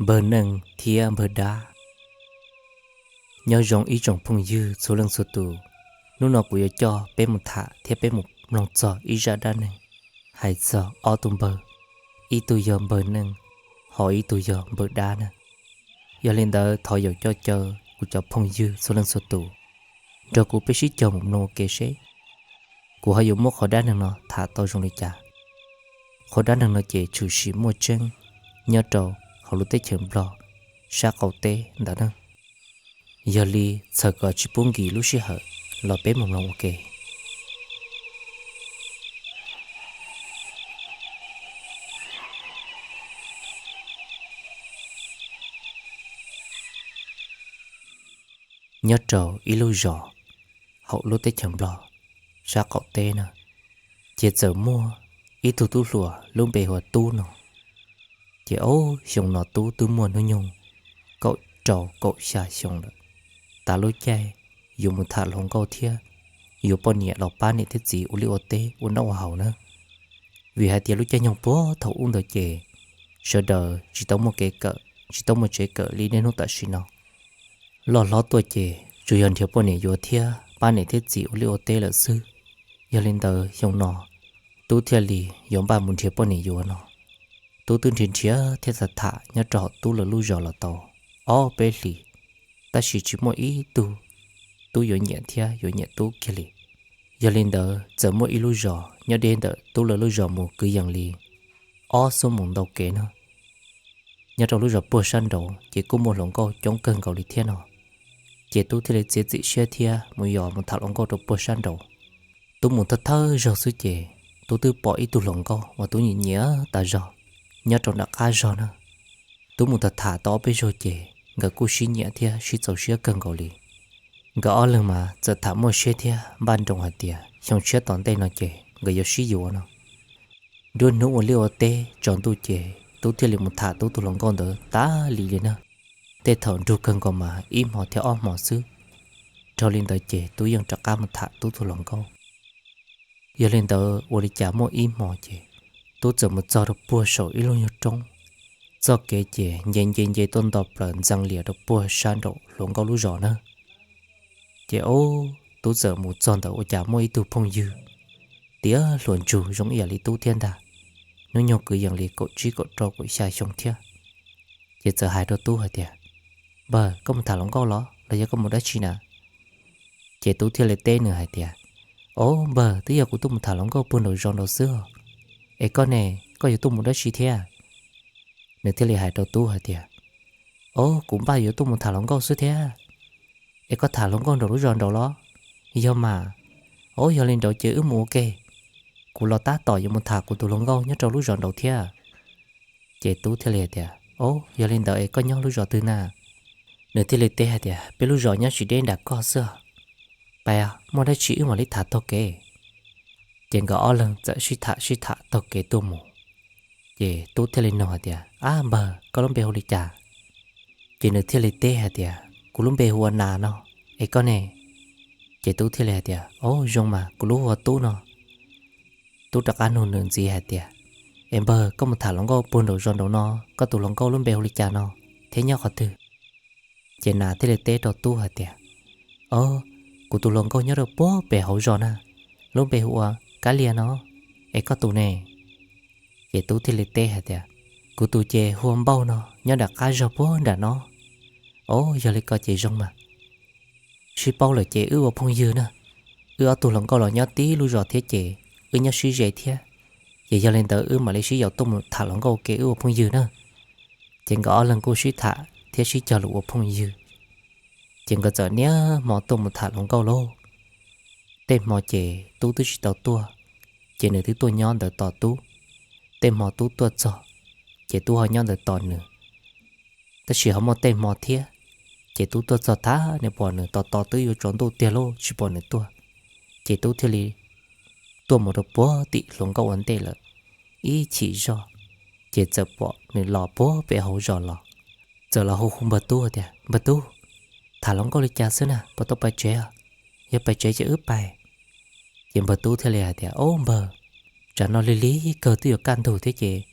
Npawg Neej thiab Npawg Dab. Nyob zoo ib tsoom phooj ywg txhua leej txhua tus, hnub no kuv yuav coj peb mus tham thiab peb mus mloog txog ib zaj dab neeg hais txog ob tug npawg, ib tug yog Npawg Neej, ho ib tug yog Npawg Dab na. Yog li ntawd thov yaum coj caw kuv cov phooj ywg txhua leej txhua tus nrog kuv peb sib caum mus mloog ua ke seb kuv ho yuav muab qhov dab neeg no tham tau zoo li cas. Qhov dab neeg no ces tshwm sim muaj tseeb nyob rau hauv lub teb chaws Nplog sab qaum teb ntawd na. Yog li txhawm kom tsis pub nkim lub sij hawm, los peb mus mloog ua ke. Nyob rau ib lub zos hauv lub teb chaws Nplog sab qaum teb na, ces txawm muaj ib tug tub hluas lub npe hu ua Tub no. Ces ob xyoo no Tub twb muaj hnub nyoog kaum rau kaum xya xyoo lawm, tas lub caij yuav mus tham hluas nkauj thiab yuav poj niam los pab niam thiab txiv ua liaj ua teb ua noj ua haus na. Vim hais tias lub caij nyoog puag thaum ub ntawd ces sawv daws tsis tau muaj kev kawm, tsis tau muaj tsev kawm li niaj hnub tam sim no. Loj hlob tuaj ces tsuas yog nrhiav poj niam yuav thiab pab niam thiab txiv ua liaj ua teb lawm xwb. Yog li ntawd xyoo no Tub thiaj li yuav npaj mus nrhiav poj niam yuav no. Tub twb nrhiav nrhiav thiab tham tham nyob rau hauv Tub lawv lub zos los tau ob peb hlis, tab sis tsis muaj ib tug Tub yuav nyiam thiab yuav nyiam Tub kiag li. Yog li ntawd txawm muaj ib lub zos nyob deb ntawm Tub lawv lub zos mus kwv yees li ob xuab moos ntau kev no. Nyob rau lub zos puag sab nraud ces kuj muaj hluas nkauj coob kawg nkaus li thiab no. Ces Tub thiaj li txiav txim siab thiab mus yos mus tham hluas nkauj rau puag sab nraud. Tub mus thawj thawj zaug xwb ces Tub twb pom ib tug hluas nkauj uas Tub nyiam nyiam tas zog nyob rau nram qab zog na. Tub mus tham tham tau ob peb zaug ces nkawd kuj sib nyiam thiab sib txaus siab kawg nkaus li. Nkawd ob leeg mas txawm tham muaj siab thiab npaj nroos hais tias xyoo tshiab tom ntej no ces nkawd yuav sib yuav no. Nruab hnub ua liaj ua teb tsaus ntuj ces Tub thiaj li mus tham Tub tus hluas nkauj ntawd tas li li na. Tej thaum nrug kawg nkaus mas ib hmo thiab ob hmo xwb, dhau li ntawd ces Tub yeej rov qab mus tham Tub tus hluas nkauj. Yog li ntawd ua li cas muaj ib hmo ces Tub txawm mus txog rau puag saum ib lub nyuag roob, txoj kev ces nce nce nce tuaj nto plaws ntxeev lias rau puag sab nraum hluas nkauj lub zos na. Ces ub, Tub txawm mus txog ntawd ua cas muaj ib tug phooj ywg tiav hluas ntsug zoo ib yam li Tub thiab ntag, hnub nyoog kwv yees li kaum tsib kaum rau kaum xya xyoo thiab. Ces txawm hais rau Tub hais tias, Npawg, koj mus tham hluas nkauj los los yog koj mus dab tsi na? Ces Tub thiaj li teb nws hais tias, Ob npawg, twb yog kuv tuaj mus tham hluas nkauj puag nraum zos nraud xwb os. Es koj ne, koj yuav tuaj mus dab tsi thiab? Nws thiaj li hais rau Tub hais tias, Ob, kuv npaj yuav tuaj mus tham hluas nkauj xwb thiab. Es koj tham hluas nkauj nraum lub zos nraud los? Yog mas. Ob, yog li nraud ces wb mus ua ke, kuv los tab tom yuav mus tham kuv tus hluas nkauj nyob rau lub zos nraud thiab. Ces Tub thiaj li hais tias, Ob, yog li ntawd es koj nyob lub zos twg na? Nws thiaj li teb hais tias, Peb lub zos nyob tsis deb nram koj xwb os. Pais, muaj dab tsi wb mam li tham taug kev. Ces nkawd ob leeg txawm sib tham sib tham taug kev tuaj mus. Ces Tub thiaj li nug hais tias, Ab npawg, koj lub npe hu li cas? Ces nws thiaj li teb hais tias, Kuv lub npe hu ua Nas no, es koj ne? Ces Tub thiaj li hais tias, Ob, zoo mas, kuv lub hu ua Tub no. Tub rov qab nug nws ntxiv hais tias, Es npawg, koj mus tham hluas nkauj puag nraum zos nraud no, koj tus hluas nkauj lub npe hu li cas no, thiab nyob qhov twg? Ces Nas thiaj li teb rau Tub hais tias, Ob, kuv tus hluas nkauj nyob rau puag pem hauv zos na, lub npe hu ua Kab Lias no, es koj tus ne? Ces Tub thiaj li teb hais tias, Kuv tus ces hu ua Npauj no, nyob nram qab zog puag nram no. Ob, yog li ko ces zoo mas, sib paub lawm ces wb ua phooj ywg na. Wb ob tug hluas nkauj los nyob tib lub zos thiab ces wb nyob sib ze thiab. Ces yog li ntawd wb mam li sib yaum tuaj mus tham hluas nkauj ua ke wb ua phooj ywg na. Ces nkawd ob leeg kuj sib tham thiab sib cog lus ua phooj ywg. Ces nkawd txawm niaj hmo tuaj mus tham hluas nkauj lauj. Tej hmo ces Tub twb tsis tau tuaj, ces nws twb tuaj nyob ntawd tos Tub. Tej hmo Tub tuaj txog, ces Tub ho nyob ntawd tos nws. Tab sis ho muaj tej hmo thiab, ces Tub tuaj txog tag nws pom nws tos tos twb yuav tsaus ntuj tiag lauj tsis pom nws tuaj. Ces Tub thiaj li tuaj mus rau puag tim hluas nkauj ua ntej lawm ib chim zog, ces txawm pom nws los puag pem hauv zos los. Txawm los hu hu npawg Tub tias, Npawg Tub, tham hluas nkauj li cas xwb na, puas tau pais tsev? Yog pais tsev ces wb pais. Ces npawg Tub thiaj li hais tias, Ob npawg, tsam no lig lig kawg twb yuav kaj ntug thiab ces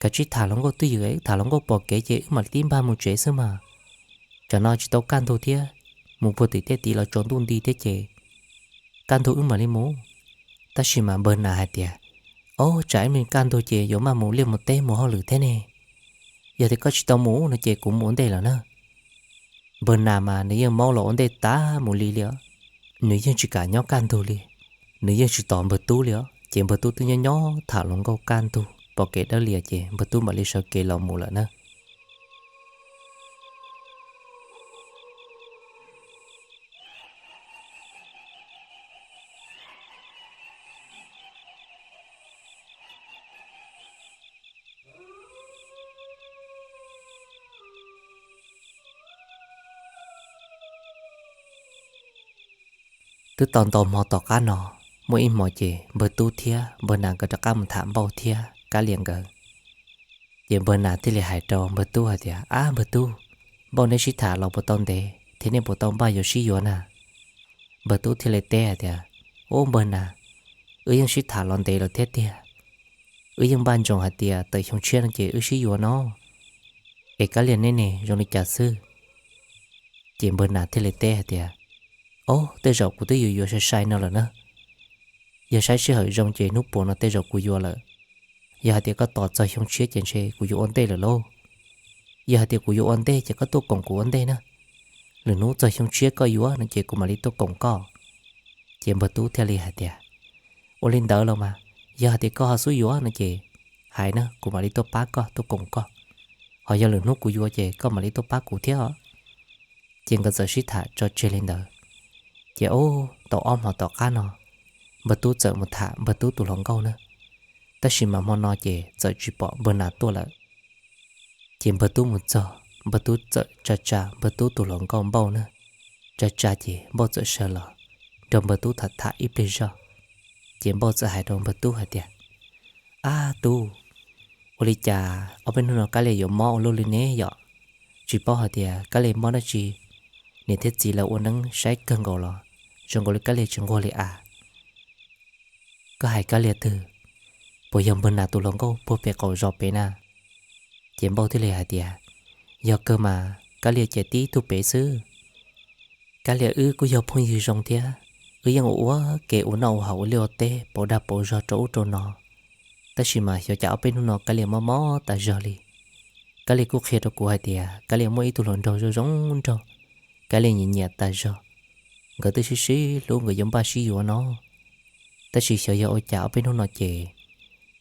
Kav tsij tham hluas nkauj twj ywm, tham hluas nkauj pom kev ces wb mam li tib npag mus tsev xwb mas. Tsam no tsis tau kaj ntug thiab, mus puag tim tej tid los tsaus ntuj nti thiab ces kaj ntug wb mam li mus. Tab sis mas npawg nas hais tias, Ob, tsam ib me kaj ntug ces yuav maj mus liaj mus teb mus hauj lwm thiab ne. Yog tias koj tsis tau mus no ces kuv mus ua ntej lawm na. Npawg nas mas nws yeej maub los ua ntej tas mus li li os, nws yeej tsis kam nyob kaj ntug li, nws yeej tsis tos npawg tub li os. Ces npawg tub twb nyob nyob tham hluas nkauj kaj ntug pom kev dawb lias ces npawg tub mam li sawv kev los mus lawm na. Twb tau ntau hmo tom qab no, muaj ib hmo ces npawg tub thiab npawg nas nkawd rov qab mus tham Npauj thiab Kab Lias nkawd. Ces npawg nas thiaj li hais rau npawg tub hais tias, Ab npawg tub, Npauj neb sib tham los puas tau ntev thiab nej puas tau npaj yuav sib yuav na? Npawg tub thiaj li teb hais tias, Ub npawg nas, wb yeej sib tham los ntev lawm thiab tiag. Wb yeej npaj ntsoov hais tias tawm xyoo tshiab no ces wb sib yuav no. Es Kab Lias neb ne zoo li cas xwb? Ces npawg nas thiaj li teb hais tias, Ob, tej zaum kuv twb yuav yuav sai sai no lawm na. Yog saib sij hawm zoo ces hnub puas no tej zaum kuv yuav lawm. Yog hais tias koj tos txog xyoo tshiab ces ntshe kuv yuav ua ntej lawm lauj. Yog hais tias kuv yuav ua ntej ces koj tuaj koom kuv ua ntej na. Lwm hnub txog xyoo tshiab koj yuav no ces kuv mam li tuaj koom koj. Ces npawg tub thiaj li hais tias, Ua li ntawd los mas, yog hais tias koj ho xub yuav no ces hais na, kuv mam li tuaj pab koj tuaj koom koj. Ho yog lwm hnub kuv yuav ces koj mam li tuaj pab kuv thiab os. Ces nkawd txawm sib tham tso tseg li ntawd. Ces ub, tau ob hmo tom qab no, npawg tub txawm mus tham npawg tub tus hluas nkauj na. Tab sis mas hmo no ces txawm tsis pom npawg nas tuaj lawm. Ces npawg tub mus txog, npawg tub txawm tsa tsa npawg tub tus hluas nkauj Npauj na. Tsa tsa ces Npauj txawm sawv los nrog npawg tub tham tham ib pliag zog. Ces Npauj txawm hais rau npawg tub hais tias, Ab tub, ua li cas ob peb hnub no Kab Lias yuav mob ua luaj li ne yom? Tsis paub hais tias Kab Lias mob dab tsi, niam thiab txiv lawv ua neeb saib kawg nkaus los zoo nkaus li Kab Lias tsis nquag li as. Koj hais Kab Lias twg? Puas yog npawg nas tus hluas nkauj puag pem qaum zos pem na? Ces Npauj thiaj li hais tias, Yog kawg mas, Kab Lias ces tib tug pem xwb. Kab Lias wb kuj yog phooj ywg zoo thiab, wb yeej ua ua ke ua noj ua haus ua liaj ua teb pauv dag pauv zog rau ub rau no. Tab sis mas xyov cas ob peb hnub no Kab Lias mob mob tas zog li. Kab Lias kuj qhia rau kuv hais tias Kab Lias muaj ib tug hluas nraug zoo zoo nraug, Kab Lias nyiam nyiam tas zog. Nkawd twb sib sib hlub, nkawd yuav npaj sib yuav no. Tab sis xyov yog ua cas ob peb hnub no ces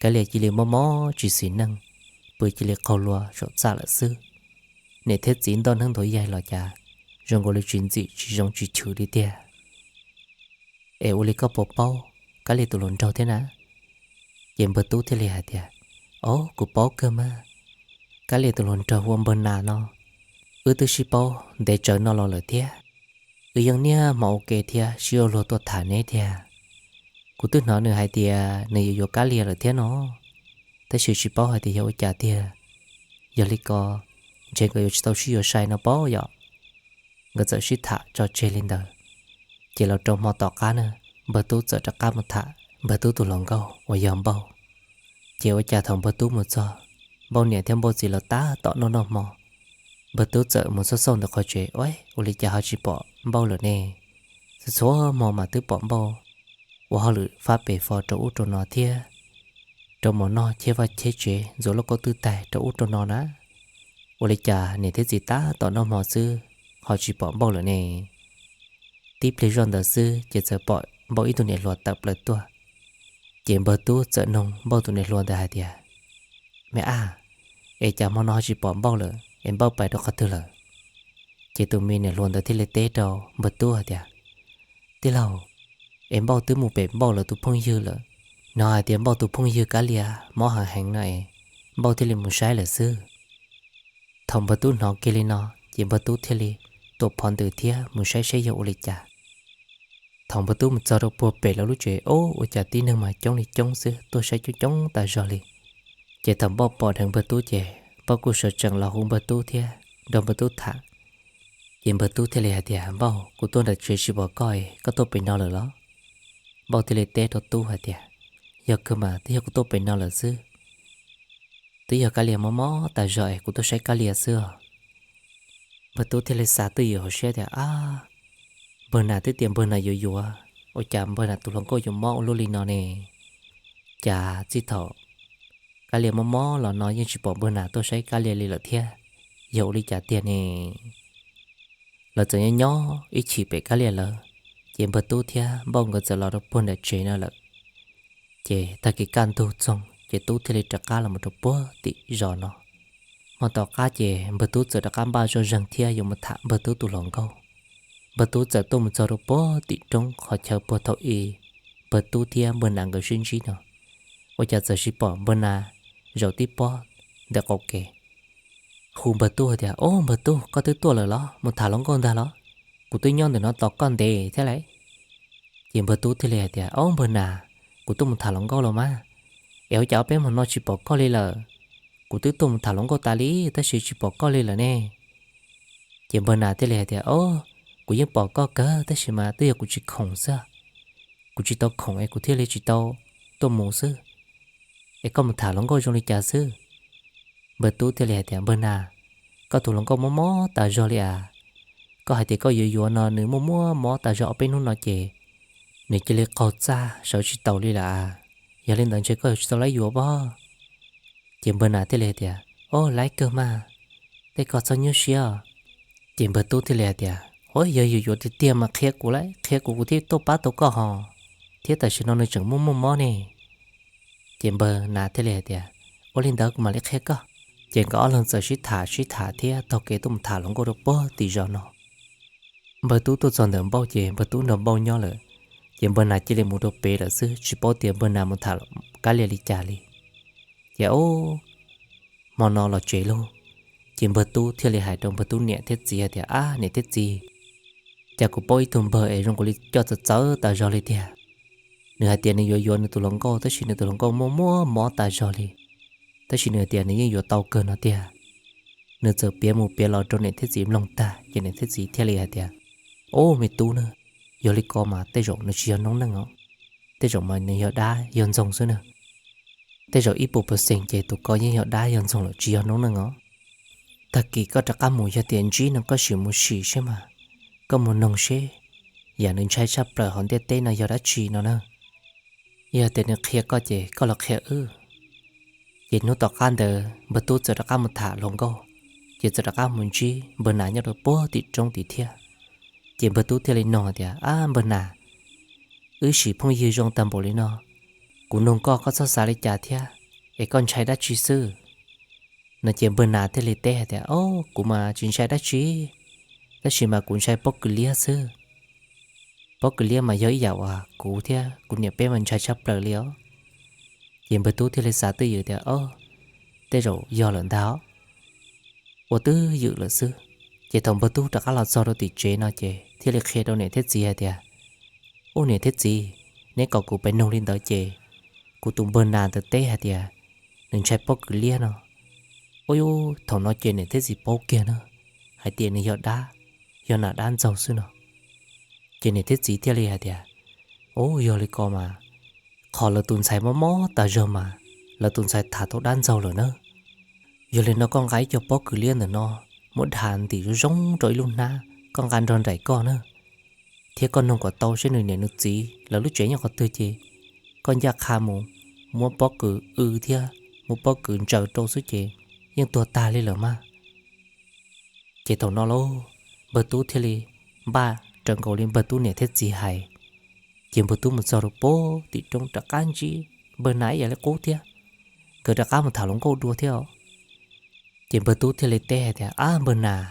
Kab Lias cia li mob mob tsis xis neej, pw cia li qaug lua saum txaj lawm xwb. Niam thiab txiv ntoj neeb nthuav yaig los cas zoo nkaus li tsis ntxim tsis zoo tsis chwv li tiag. Es ua li koj puas paub Kab Lias tus hluas nraug thiab na? Ces npawg tub thiaj li hais tias, Au, kuv paub kawg mas. Kab Lias tus hluas nraug hu ua npawg nas no, wb twb sib paub ntev tsawv no los lawm thiab. Wb yeej niaj hmo ua ke thiab sib ua luag tuaj tham neb thiab. Kuv twb hnov nws hais tias nws yuav yuav Kab Lias lawm thiab no, tab sis tsis paub hais tias yog ua cas tiag. Yog li ko, ntshe nkawd yuav tsis tau sib yuav sai no pob yom. Nkawd txawm sib tham tso tseg li ntawd, ces los rau hmo tom qab na, npawg tub txawm rov qab mus tham npawg tub tus hluas nkauj uas yog Npauj. Ces ua cas thaum npawg tub mus txog, Npauj niam thiab Npauj txiv los tab tom noj noj hmo. Npawg tub txawm mus xauj xauj ntawm qhov tsev, Ua, ua li cas ho tsis pom Npauj lawm ne? Txhua txhua hmo mas twb pom Npauj ua hauj lwm fab pes fo rau ub rau no thiab, rau mov noj cheb vaj cheb tsev, ntxuav lauj kaub twj tais rau ub rau no na. Ua li cas niam thiab txiv tab tom noj hmo xwb ho tsis pom Npauj lawm ne? Tib pliag zoj ntawd xwb ces txawm pom Npauj ib tug niam hluas tawm plaws tuaj. Ces npawg tub txawm noog Npauj tus niam hluas ntawd hais tias, Me ab, es cas hmo no ho tsis pom Npauj lawm es Npauj pais rau qhov twg lawm? Ces tus me niam hluas ntawd thiaj li teb rau npawg tub hais tias, Tij laug, es Npauj twb mus pem Npauj lawv tus phooj ywg lawm. Hnov hais tias Npauj tus phooj ywg Kab Lias mob heev heev no es Npauj thiaj li mus saib lawm xwb. Thaum npawg tub hnov kiag li no ces npawg tub thiaj li tuam phov ntws thiab mus saib seb yog ua li cas. Thaum npawg tub mus txog rau puag pem lawv lub tsev, ub, ua cas tib neeg mas coob li coob xwb, tuaj saib coob coob tas zog li. Ces thaum Npauj pom dheev npawg tub ces Npauj kuj sawv tsees los hu npawg tub thiab nrog npawg tub tham. Ces npawg tub thiaj li hais tias, Npauj, kuv tuaj ntawm tsev tsis pom koj es koj tuaj pem no lawm los? Npauj thiaj li teb rau tub hais tias, Yog kawg mas, twb yog kuv tuaj pem no lawm xwb. Twb yog Kab Lia mob mob tas zog es kuv tuaj saib Kab Lia xwb os. Npawg Tub thiaj li xav twj ywm hauv siab tias, Ab, npawg Nas twb tias npawg Nas yuav yuav, ua cas npawg Nas tus hluas nkauj yuav mob ua luaj li no ne? Cas txij thaum Kab Lia mob mob los no yeej tsis pom npawg Nas tuaj saib Kab Lia li lawm thiab, yog ua li cas tiag ne? Lawv txawm nyob nyob ib chim pem Kab Lia lawv, ces npawg Tub thiab Npauj nkawd txawm los rau puag nram tsev no lawm. Ces tag kis kaj ntug txoog ces Tub thiaj li rov qab los mus rau puag tim zos no. Hmo tom qab ces npawg Tub txawm rov qab npaj zoj zeeg thiab yuav mus tham npawg Tub tus hluas nkauj. Npawg Tub txawm tuaj mus txog rau puag tim roob qhov chaw puag thaum i npawg Tub thiab npawg Nas nkawd sib ntsib no, ua cas txawm sis pom npawg Nas zaum tib pob ntawm qaum kev, hu npawg Tub hais tias, Ob, npawg Tub, koj twb tuaj lawm los? Mus tham hluas nkauj ntag los? Kuv twb nyob ntawm no tos koj ntev thiab lauj. Ces npawg Tub thiaj li hais tias, Ob, npawg Nas, kuv tuaj mus tham hluas nkauj los mas, es ua cas ob peb hmo no tsis pom koj li lawm? Kuv twb tuaj mus tham hluas nkauj tas li tab sis tsis pom koj li lawm ne. Ces npawg Nas thiaj li hais tias, Ob, kuv yeej pom koj kawg tab sis mas twb yog kuv tsis khoom xwb. Kuv tsis tau khoom es kuv thiaj li tsis tau tuaj mus xwb. Es koj mus tham hluas nkauj zoo li cas xwb? Npawg Tub thiaj li hais tias, Npawg Nas, koj tus hluas nkauj mob mob tas zog li as. Koj hais tias koj yuav yuav no nws muaj muaj mob tas zog ob peb hnub no ces nws cia li qaug txaj sawv tsis taus li lawm as. Yog li ntawd ntshe koj yuav tsis tau lab yuav pob. Ces npawg Nas thiaj li hais tias, Ob, laib kawg mas, tej koj txhob nyuaj siab. Ces npawg Tub thiaj li hais tias, Ua, yog yuav yuav tiag tiag mas qhia kuv lauj, qhia kuv kuv thiaj tuaj pab tau koj hos, thiab tam sim no nws tseem muaj muaj mob ne. Ces npawg Nas thiaj li hais tias, Ua li ntawd kuv mam li qhia koj. Ces nkawd ob leeg txawm sib tham sib tham thiab taug kev tuaj mus tham hluas nkauj rau puag tim zos no. Npawg Tub tuaj txog ntawm Npauj ces npawg Tub nrog Npauj nyob lawm, ces npawg Nas cia li mus rau pem lawm xwb, tsis paub tias npawg Nas mus tham Kab Lia li cas li. Ces ob, hmo no los tsev lauj, ces npawg Tub thiaj li hais rau npawg Tub niam thiab txiv hais tias, Ab, niam thiab txiv, cas kuv paub ib tug npawg es zoo nkaus li coj txawv txawv tas zog li tiag. Nws hais tias nws yuav yuav nws tus hluas nkauj tab sis nws tus hluas nkauj muaj muaj mob tas zog li, tab sis nws hais tias nws yeej yuav tau kawg no tiag. Nws txawm piav mus piav los rau niam thiab txiv mloog tag ces niam thiab txiv thiaj li hais tias, Ob, me tub na, yog li ko mas tej zaum nws tsis yog noob neej os, tej zaum mas nws yog dab yog ntxoog xwb na. Tej zaum ib puas pawv xees ces tus ko yeej yog dab yog ntxoog lawm tsis yog noob neej os. Tag kis koj rov qab mus yog tias ntsib no koj sim mus sim seb mas, koj mus noog seb yam nws ntshai tshaj plaws hauv ntiaj teb no yog dab tsi no na. Yog tias nws qhia koj ces koj los qhia wb. Ces hnub tom qab ntawd npawg Tub txawm rov qab mus tham hluas nkauj, ces txawm rov qab mus ntsib npawg Nas nyob rau puag tim roob tim thiab. Ces npawg Tub thiaj li nug tias, Ab, npawg Nas, wb sim phooj ywg zoo tag npaum li no, kuv nug koj koj txhob xav li cas thiab, es koj ntshai dab tsi xwb? No ces npawg Nas thiaj li teb hais tias, Ob, kuv mas tsis ntshai dab tsi, tab sis mas kuv ntshai pob kws liab xwb. Pob kws liab mas yog ib yam uas kuv thiab kuv niam peb mas ntshai tshaj plaws li os. Ces npawg Tub thiaj li xav twj ywm tias, Ob, tej zaum yog lawm ntag os. Ua twj ywm lawm xwb. Ces thaum npawg Tub rov qab los txog rau tim tsev no ces thiaj li qhia rau niam thiab txiv hais tias, Ub, niam thiab txiv, neb kom kuv pes nug li ntawd ces kuv tus npawg Nas ntawd teb hais tias nws ntshai pob kws liab no. Ub, thaum no ces niam thiab txiv paub kiag na, hais tias nws yog dab, yog nas dab ntxaug xwb no. Ces niam thiab txiv thiaj li hais tias, Ub, yog li ko mas, qhov lawv tus ntxhais mob mob tas zog mas lawv tus ntxhais tham tau dab ntxaug lawm na. Yog li no koj nqa ib co pob kws liab ntawm no muab dhas ntim zoo zoo rau ib lub hnab, koj nqa nrog nraim koj na, thiab koj noog kom tau seb nws niam nws txiv lawv lub tsev nyob qhov twg ces koj ncaj qha mus muab pob kws w thiab muab pob kws ntsaws rau xwb ces yeej tuag tag li lawm mas. Ces thaum no lauj, npawg Tub thiaj li npaj raws nkaus li npawg Tub niam thiab txiv hais. Ces npawg Tub mus txog rau puag tim roob rov qab ntsib npawg Nas ib yam li qub thiab, nkawd rov qab mus tham hluas nkauj dua thiab os. Ces npawg Tub thiaj li teb hais tias, Ab, npawg Nas,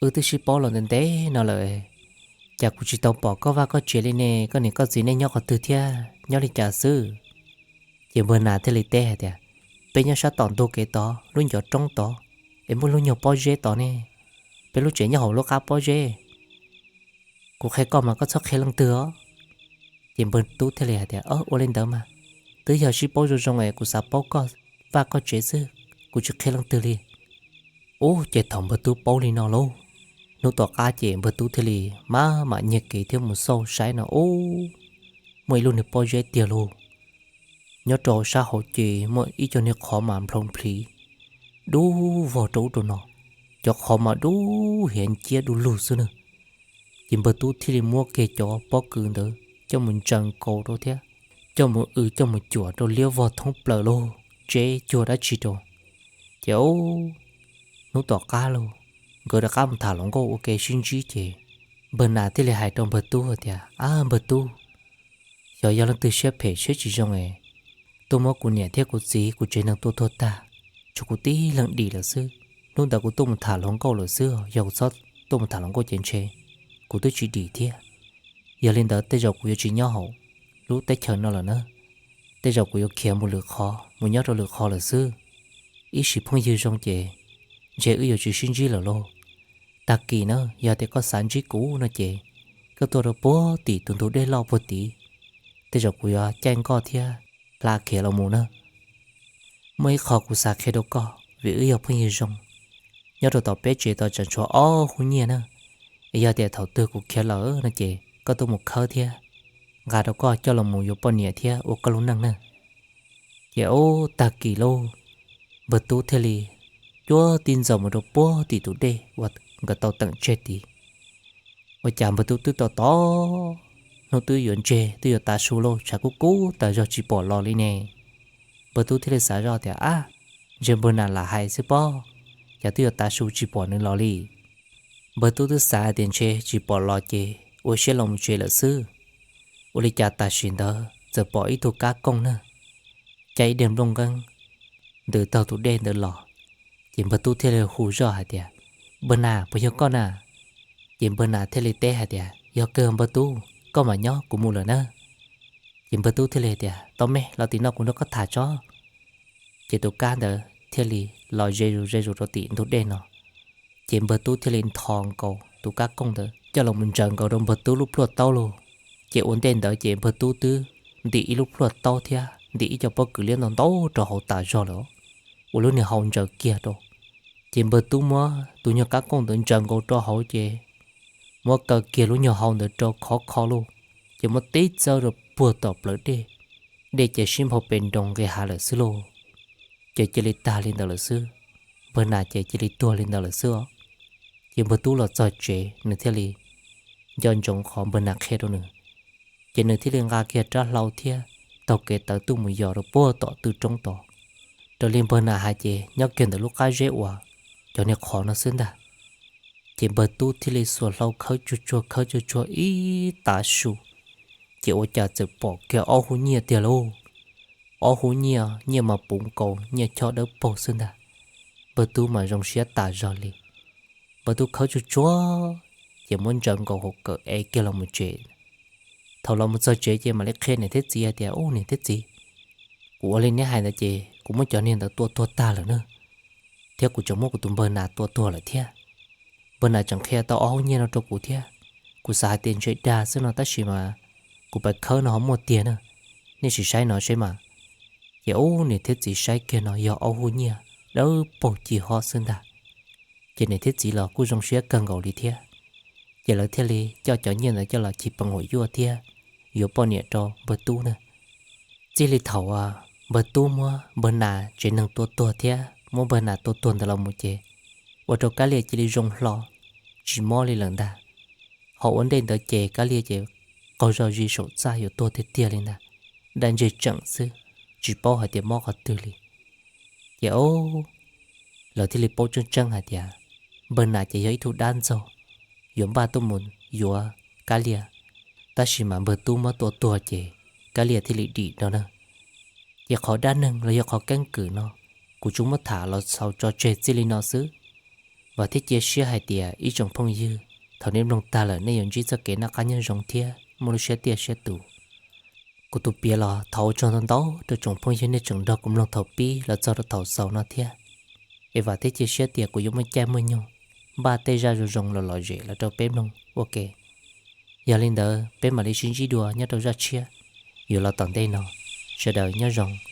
wb twb sib paub los ntev ntev no lawm, cas kuv tsis tau pom koj vaj koj tsev li ne? Koj niam koj txiv nej nyob qhov twg thiab nyob li cas xwb? Ces npawg Nas thiaj li teb hais tias, Peb nyob sab tom ntug kev tod, lub ncov roob tod, es muaj lub nyuag pob zeb tod ne. Peb lub tsev nyob hauv lub qab pob zeb. Kuv qhia koj mas koj txhob qhia leej twg os. Ces npawg Tub thiaj li hais tias, Ua li ntawd mas, twb yog sib paub zoo zoo es kuv xav paub koj vaj koj tsev xwb, kuv tsis qhia leej twg li. Ub, ces thaum npawg Tub paub li no lauj, hnub tom qab ces npawg Tub thiaj li maj mam nyiag kev thiab mus xauj saib no ub, muaj ib lub niag pob zeb tiag lauj. Nyob rau sab hauv ces muaj ib co niag qhov mas nplhov nplhiv dub vog rau ub rau no, cov qhov mas dub hiav nciab du lug xwb na. Ces npawg Tub thiaj li muab kiag cov pob kws ntawd coj mus ntsaws nkaus rau thiab coj mus w coj mus cuam rau liab vog thoob plaws lauj, tseb cuag dab tsi rau. Ces hnub tom qab lauj, nkawd rov qab mus tham hluas nkauj ua ke sib ntsib ces npawg Nas thiaj li hais rau npawg Tub tias, Ab npawg Tub, xyov yog leej twg siab phem siab tsis zoo es tuaj muab kuv niam thiab kuv txiv kuv tsev neeg tua tuag tag, tshuav kuv tib leeg dim lawm xwb. Hnub ntawd kuv tuaj mus tham hluas nkauj lawm xwb, yog kuv txhob tuaj mus tham hluas nkauj ces ntshe kuv twb tsis dim thiab. Yog li ntawd tej zaum kuv yuav tsis nyob hauv lub teb chaws no lawm na, tej zaum kuv yuav khiav mus lwm qhov, mus nyob rau lwm qhov lawm xwb. Ib sim phooj ywg zoo ces ntshe wb yuav tsis sib ntsib lawm lauj. Tag kis na yog tias koj xav ntsib kuv no ces koj tuaj rau puag tim tus ntug dej loj puag tid, tej zaum kuv yuav caij nkoj thiab hla khiav los mus na. Muaj ib qho kuv xav qhia rau koj vim wb yog phooj ywg zoo, nyob rau tom peb tsev tod tseem tshuav ob hub nyiaj na, es yog tias thaum twg kuv khiav lawm no ces koj tuaj mus khawb thiab nqa rau koj coj los mus yuav poj niam thiab ua koj lub neej na. Ces ub tag kis lauj, npawg Tub thiaj li cuab tib ntxaws mus rau puag tim tus dej uas nkawd tau teem tseg tid. Ua cas npawg Tub twb tos tos, hnub twb yuav ntseg twb yuav tav su lauj, tshav kub kub tas zog tsis pom los li ne. Npawg Tub thiaj li xav zoj tias, Ab, ntshe npawg Nas lam hais xwb pob, cas twb yuav tav su tsis pom nws los li. Npawg Tub twb xav hais tias ntshe tsis pom los ces ua siab los mus tsev lawm xwb. Ua li cas tam sim ntawd txawm pom ib tug kab kooj na, caij ib daim nplooj nqeeb ntws taug tus dej ntawd los. Ces npawg Tub thiaj li hu zoj hais tias, Npawg Nas, puas yog koj na? Ces npawg Nas thiaj li teb hais tias, Yog kawg npawg Tub, koj mam nyob kuv mus lawm na. Ces npawg Tub thiaj li hais tias, Tau me, los tim no kuv nrog koj tham tso. Ces tus kab ntawd thiaj li los ze zus ze zus rau tim ntug dej no. Ces npawg Tub thiaj li nthos nkaus tus kab kooj ntawd coj los mus ntsaws nkaus rau npawg Tub lub plhuaj taub lauj. Ces ua ntej ntawd ces npawg Tub twb ntim ib lub plhuaj taub thiab ntim ib co pob kws liab ntau ntau rau hauv tas zog lawm, ua lub niag hau ntsaws kiag rau. Ces npawg Tub muab tus nyuag kab kooj ntawd ntsaws nkaus rau hauv ces muab kaw kiag lub nyuag hau ntawd rau khov kho lauj, ces muab tib txawb rau puag tom plawv dej. Dej ces sib nphau pes nroos nqis hav lawm xwb lauj. Ces cia li tag li ntawd lawm xwb. Npawg Nas ces cia li tuag li ntawd lawm xwb os. Ces npawg Tub los txog tsev nws thiaj li nco ntsoov qhov npawg Nas qhia rau nws. Ces nws thiaj li nqa kiag rab hlau thiab taug kev tawv tuaj mus yos rau puag tom tw roob tod. Raws li npawg Nas hais ces nyob kiag ntawm lub qab zeb uas cov niag qhov no xwb ntag. Ces npawg Tub thiaj li xuas hlau khawb tsuag tsuag khawb tsuag tsuag ib tav su, ces ua cas txawm pom kiag ob hub nyiaj tiag lauj. Ob hub nyiaj, nyiaj mas puv nkaus nyiaj chob dawb paug xwb ntag. Npawg Tub mas zoo siab tas zog li. Npawg Tub khawb tsuag tsuag, ces muab ntsaws nkaus hauv kawm ev kiag los mus tsev. Thaum los mus txog tsev ces mam li qhia niam thiab txiv hais tias, Ub niam thiab txiv, kuv ua li neb hais ntawd ces kuv muab cov niag ntawd tua tuag tag lawm na, thiab kuv tseem muab kuv tus npawg Nas tua tuag lawm thiab. Npawg Nas tseem qhia tau ob hub nyiaj no rau kuv thiab. Kuv xav hais tias ntshe dag xwb no tab sis mas kuv pais khawb no ho muaj tiag na. Nej sim saib no seb mas. Ces ub niam thiab txiv saib kiag no yog ob hub nyiaj dawb paug ci hob xwb ntag. Ces niam thiab txiv los kuj zoo siab kawg nkaus li thiab. Ces lawv thiaj li coj cov nyiaj ntawd coj los ci peev huam yuaj thiab yuav poj niam rau npawg Tub na. Txij li thaum npawg Tub muab npawg Nas tsev neeg tua tuag thiab muab npawg Nas tua tuag ntawd los mus ces ua rau Kab Lias cia li zoo hlo, tsis mob li lawm ntag. Ho ua ntej ntawd ces Kab Lias ces qaug zog zis saum txaj yuav tuag tiag tiag li ntag, daj ntseg tseem xwb, tsis paub hais tias mob qhov twg li. Ces o, lawv thiaj li paub tseeb tseeb hais tias npawg Nas ces yog ib tug dab ntxaug yuav npaj tuaj mus yuav Kab Lias, tab sis mas npawg Tub muab tua tuag ces Kab Lias thiaj li dim no na. Ces qhov dab neeg los yog qhov keeb kwm no, kuv tsuas muab tham los xaus tso tseg txij li no xwb. Vam thiab cia siab hais tias ib tsoom phooj ywg, thaum nej mloog tag lawm nej yuav ntsib txoj kev noj qab nyob zoo thiab muaj lub siab tiaj siab tus. Kuv tus piav los thov ua tsaug ntau ntau rau tsoom phooj ywg nej tseem nrog kuv mloog thaum pib los txog rau thaum xaus no thiab. Es vam thiab cia siab tias kuv yuav muaj caij muaj nyoog npaj tej zaj zoo zoo los lom zem los rau peb mloog ua ke. Yog li ntawd peb mam li sib ntsib dua nyob rau zaj tshiab yuav los tom ntej no. Sawv daws nyob zoo.